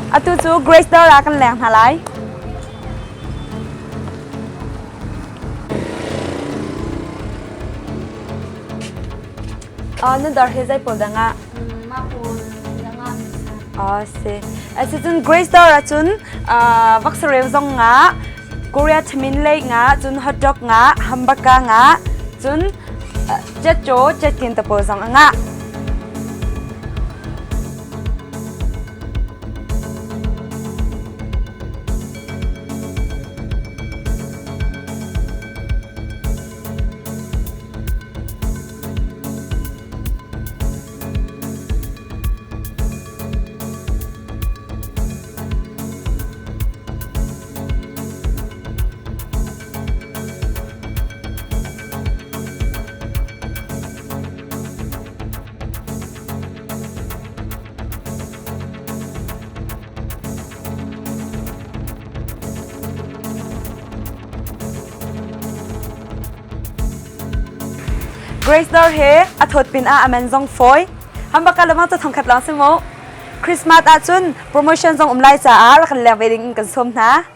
Atu cu Grace dawr ah kan leng hna lai. Nan dawr hi zei pawl dah ngah? Mah pawl dah ngah mi si. Si. Asicun Grace dawr ahcun vaksareu zong ngah, Korea thamin lei ngah, cun hot dog ngah, hamburger ngah, cun cetcaw, cetkin te pawl zong a ngah. Grace dawr he a thawt pin ah a man zong fawi. Hambaka lamang cu thongkhat lawng si mu. Christmas ahcun promotion zong um lai caah rak kan leng ve ding in kan sawm hna.